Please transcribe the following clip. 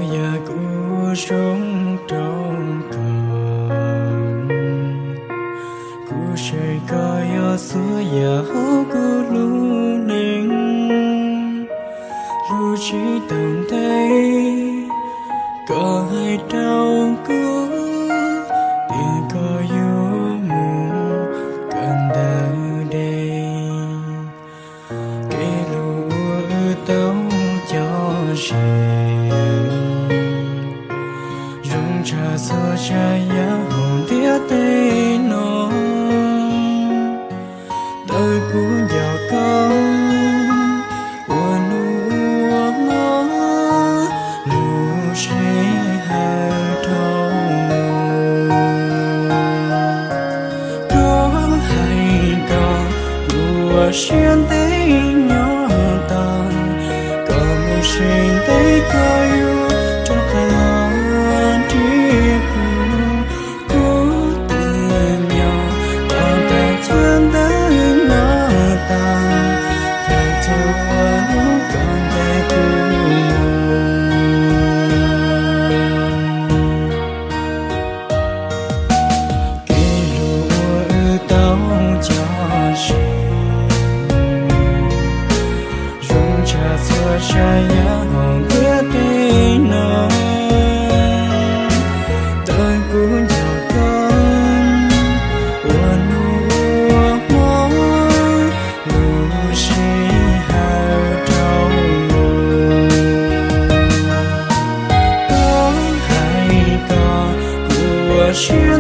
Yog kuv zoo rau koj, kuv saib koj yog txhua yam hauv kuv lub neej. Lub tsis tau ntev koj hais rau kuv tias koj yuav mus kawm ntawv deb. Kev hlub uas wb tau coj ze zoo tshaj txhua tsav yam hauv ntiaj teb no. Tawm kuv nco koj ua hnub ua hmo lub sij hawm dhau los. Koj hais koj ua siab ntev nyob tag, koj mus tsis ntev koj yuav rov qab los nrhiav kuv. Kuv twb nyob tau tag chaw ntawm no tag, tag chaw uas hnub koj ncaim kuv mus. Kev hlub uas wb tau coj ze zoo tshaj txhua tsav yam hauv ntiaj teb no. Tawm kuv nco koj ua hnub ua hmo lub sij hawm dhau los. Koj hais koj ua siab